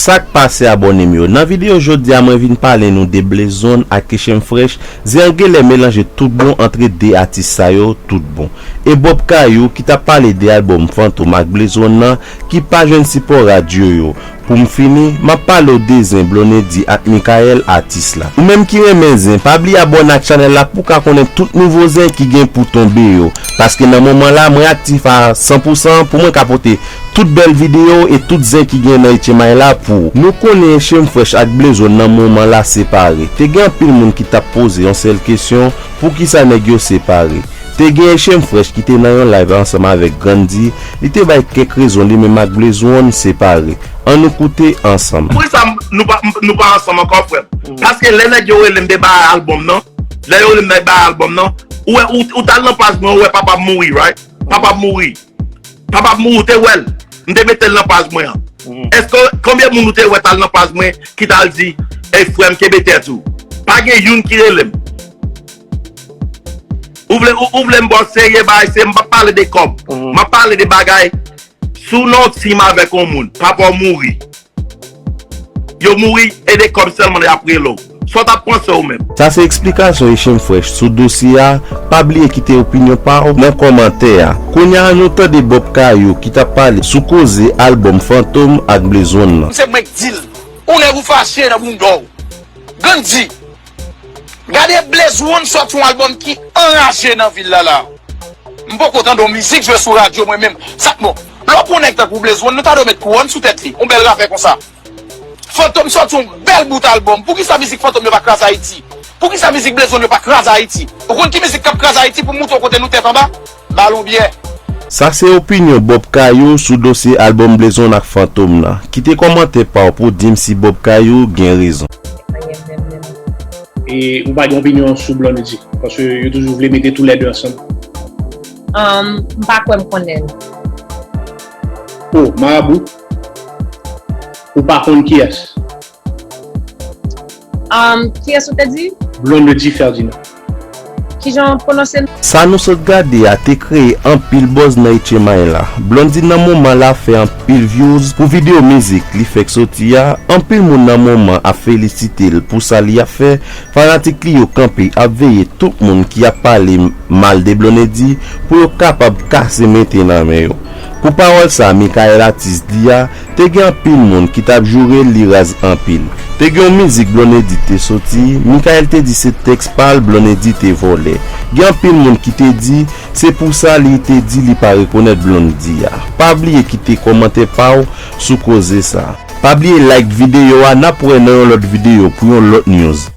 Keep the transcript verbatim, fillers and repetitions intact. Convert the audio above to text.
Sa k pase abòne m yo? Nan videyo jodi a mwen vin pale nou de Blaze One ak Echem Fresh, zen an genlè melanje tout bon antre de atis sa yo tout bon. E Bob Kayou ki t ap pale de albòm Fantom ak Blaze One nan ki pa jwenn sipò radyo yo. Pou m fini, m ap pale w de zen Blondedy ak Mikael atis la. Ou menm ki renmen zen, pa bliye abòne ak chanèl la pou w ka konnen tout nouvo zen ki gen pou tonbe yo. Paske nan moman la, mwen aktif a san pou san pou mwen ka pote tout bèl videyo e tout zen ki gen nan H M I la pou ou. Nou konnen Echem Fresh ak Blaze One nan moman la separe. Te gen anpil moun ki t ap poze yon sèl kesyon, poukisa nèg yo separe? Te gen Echem Fresh ki te nan yon live ansanm avèk Grandy, li te bay kèk rezon li menm ak Blaze One separe. Ann nou koute ansanm. Poukisa nou pa, nou pa ansanm ankò, frè m? Paske lè nèg yo rele m te bay albòm nan, lè yo rele m te bay albòm nan, ou wè, ou, ou t al nan paj mwen, ou wè papa m mouri, right? Papa m mouri. Papa m mouri, ou te wè l. M te mete l nan paj mwen an. Èske, konbyen moun ou te wè t al nan paj mwen ki t al di, "Ey, frè m, kenbe tèt ou"? Pa gen youn ki rele m. Ou vle, ou, ou vle m ba w serye, bay, se m p ap pale de kòb. M ap pale de bagay. Si w nan yon team avèk yon moun, papa w mouri. Yo mouri, e de kòb sèlman y ap rele w. Sa w t ap panse ou menm? Sa se eksplikasyon Echem Fresh sou dosye a, pa bliye kite opinyon pa w nan kòmantè a. Kounye a nou tande Bob Kayou ki t ap pale sou koze albòm Fantom ak Blaze One nan. Se mwen k di l, ou nèg ou fache nan bounda w. Grandy, gade Blaze One sòti yon albòm ki anraje nan vil la la. M poko tande yon mizik jwe sou radyo mwen menm. Sa k bon? Lè w pran yon nèg tankou Blaze One, nou ta dwe met kouwòn sou tèt li. Yon bèl rapè konsa. Fantom sòti yon bèl bout albòm. Poukisa mizik Fantom yo pa kraze Ayiti? Poukisa mizik Blaze One yo pa kraze Ayiti? Ou konn ki mizik k ap kraze Ayiti pou montre w kote nou tèt anba? Balon byè. Sa se opinyon Bob Kayou sou dosye albòm Blaze One ak Fantom nan. Kite kòmantè pa w pou w di m si Bob Kayou gen rezon. E ou pa gen opinyon sou Blondedy? Paske yo toujou vle mete toulède ansanm. Um, m pa kwè m konnen l. Oh, Marabou? Ou pa konn kiyès? Um, kiyès ou te di? Blondedy Ferdinand. Kijan w pwononse l? Sa nou sot gade a te kreye anpil buzz nan H M I la. Blondedy nan moman la fè anpil views pou videyo mizik li fèk soti a. Anpil moun nan moman ap felisite l pou sa li ap fè. Fanatik li yo kanpe ap veye tout moun ki ap pale mal de Blondedy pou yo kapab kase mete nan men yo. Pou pawòl sa Mikael atis di a, te gen anpil moun ki t ap joure l, li raz anpil. Te gen yon mizik Blondedy te soti, Mikael te di se tèks pa l Blondedy te vòlè. Gen anpil moun ki te di se pou sa li te di li pa rekonèt Blondedy a. Pa bliye kite kòmantè pa w sou koze sa. Pa bliye like videyo a, n ap wè nan yon lòt videyo pou yon lòt news.